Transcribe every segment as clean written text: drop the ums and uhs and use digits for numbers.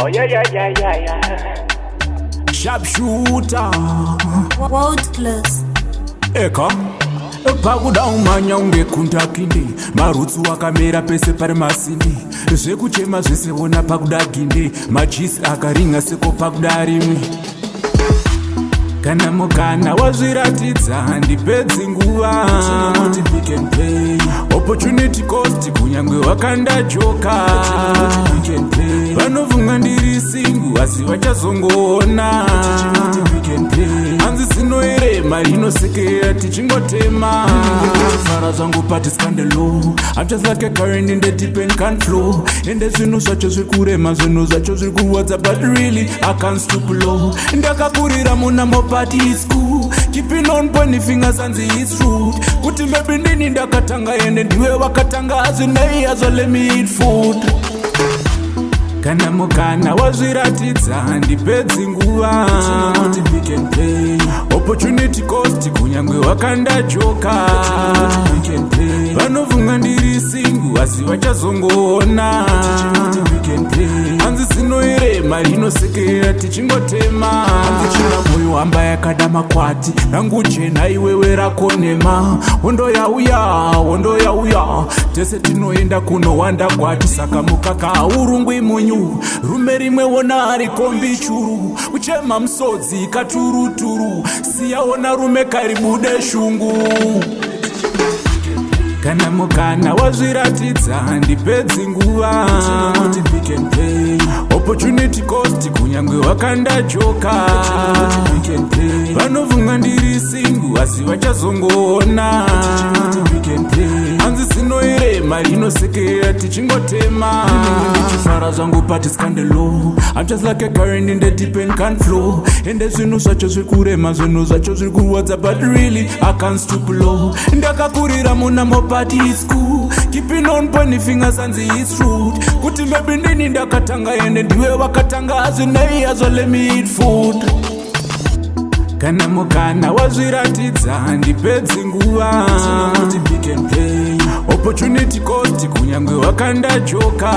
Oh yeah. Sharpshooter. World class. Eka pakuda umanya unge kundakinde marutsu akamera pese pari masindi, zvekuchema zvese ona pakuda ginde, majisi akaringa seko pakuda rimwe. Kana mukana wazviratidza, handipedzi nguva. Pick and pay. Opportunity cost, kunyange wakanda joka. Pick and pay. Vanofunga ndiri single, asi vachazongoona. Pick and pay. Hanzi zinoere mari inosekera tichingotema. Fara zvangu pati scandalo. I'm just like a current in the deep and can't flow. Ende zvinhu zvacho zviri kurema, zvinhu zvacho zviri kurwadza, but really I can't stoop low. Ndakakurira munamo, but it's cool. Keeping on pointing fingers, hanzi it's rude kuti maybe ndini ndakatanga, ende ndiwe wakatanga. Hazvinei hazvo, let me eat food. Kana mukana wazviratidza, handipedzi nguva. Pick and pay. Opportunity cost, kunyange wakanda joka. Pick and pay. Vanofunga ndiri single, asi vachazongoona. Pick and pay. Hanzi zinoere mari inosekera tichingotema. Hanzi china moyo hamba yakada makwati rangu jena, iwewe rako nema. Hondo yauya, hondo yauya, tese tinoenda kunowanda gwati. Saka mukaka haurungwi munyu, rume rimwe wona harikombi churu. Uchema musodzi katuruturu, siyaona rume karibude shungu. Kana mukana wazviratidza, handipedzi nguva. Pick and pay. Opportunity cost, kunyange wakanda joka. Pick and pay. Vanofunga ndiri single, asi vachazongoona. Pick and pay. Hanzi zinoere mari inosekera tichingotema. Ndichifara zvangu pati scandalo. I'm just like a current in the deep and can't flow. Ende zvinhu zvacho zviri kurema, zvinhu zvacho zviri kurwadza, but really I can't stoop low. Ndakakurira munamo, but it's cool. Keeping on pointing fingers, hanzi it's rude kuti maybe ndini ndakatanga, ende ndiwe wakatanga. Hazvinei hazvo, let me eat food. Kana mukana wazviratidza, handipedzi nguva. Pick and pay. Opportunity cost, kunyange wakanda joka.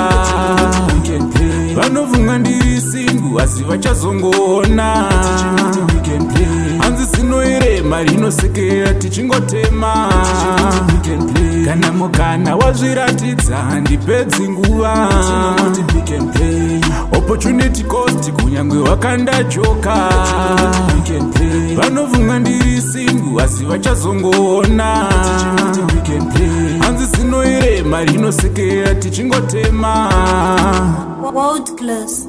Pick and pay. Vanofunga ndiri single, asi vachazongoona. Pick and pay. Hanzi zinoere mari inosekera tichingotema. Pick and pay. Kana mukana wazviratidza, handipedzi nguva. Pick and pay. Opportunity cost, kunyange wakanda joka. Pick and pay. Vanofunga ndiri single, asi vachazongoona. Pick and pay. Hanzi zinoere mari inosekera tichingotema. World class.